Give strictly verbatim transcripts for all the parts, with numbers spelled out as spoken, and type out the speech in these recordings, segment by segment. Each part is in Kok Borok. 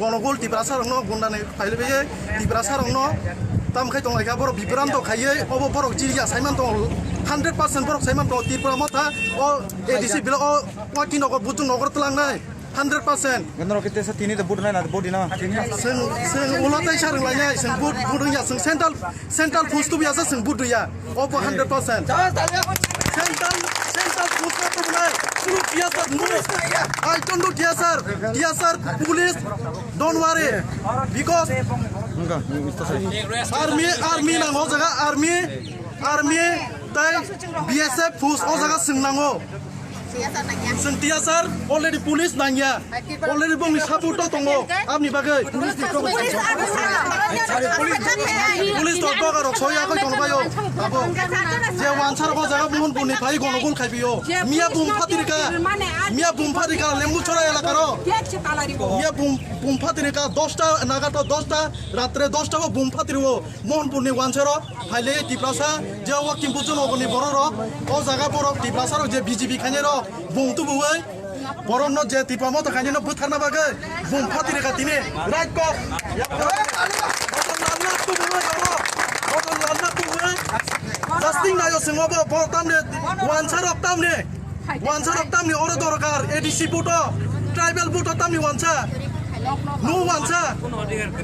Gonogol Tiprasa rokno gundani phailaibai Tiprasa rokno tam khai tonglaikha, borok bibranto khaiwi obo borok chiriya saiman tongo, hundred percent borok saiman tongo Tripura motha o A D C block o Wakin nogor butung nogor tlangnai hundred percent. Gandro kete sa tini da bud nai na bud dina. Seng seng ulo tai sarung lainai seng bud bud ya seng central Central force tu biasa seng budu ya. Obo hundred percent. Central, central force tu bunai. Suru T S R, suru. I don't know T S R. T S R, police, don't worry. Because army, army nango jaga, army, army, tai B S F force o jaga seng nango. Seng T S R already police nangya. Already bongni support to tongo. Amni bagwi. Police to doga rok soi akoi tono bayo. Abo. Je wansar ko jaga buhun buni phai gono gul khai biyo. Miya bum phatirika. Miya bum phatirika lembu chora elaka ro. Miya bum, bum phatirika dosta naga to dosta ratre dosta bo bum phatiriwo. Mohanpurni wansaro phaile Tiprasa je Wakin Buchunogorni bororok o jaga borok Tiprasarok je B J P khainairok bung tubuwi borokno je Tipra motha khainaino bwtharna bagwi bung phatirikha tini right kok. Bodol lanna tubuwi oro, bodol lanna tubuwi. Jasting nayo swngo bo, bo tamni wansarok tamni, wansarok tamni oro dorkar A D C buto, tribal buto tamni wansa. No wansa.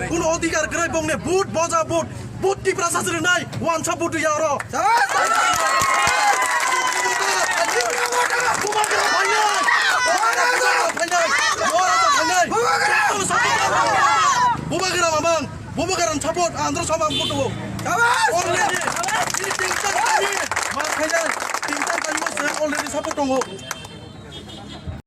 Kuno odhikar kwrwi bongni but boja but. But Tiprasa se rwnai, wansa but ya oro. Bubagra mamang, Bubagra support, andro samang but. Already, ini tingtang kami, ma khainai, tingtang kami mo se already support tongo.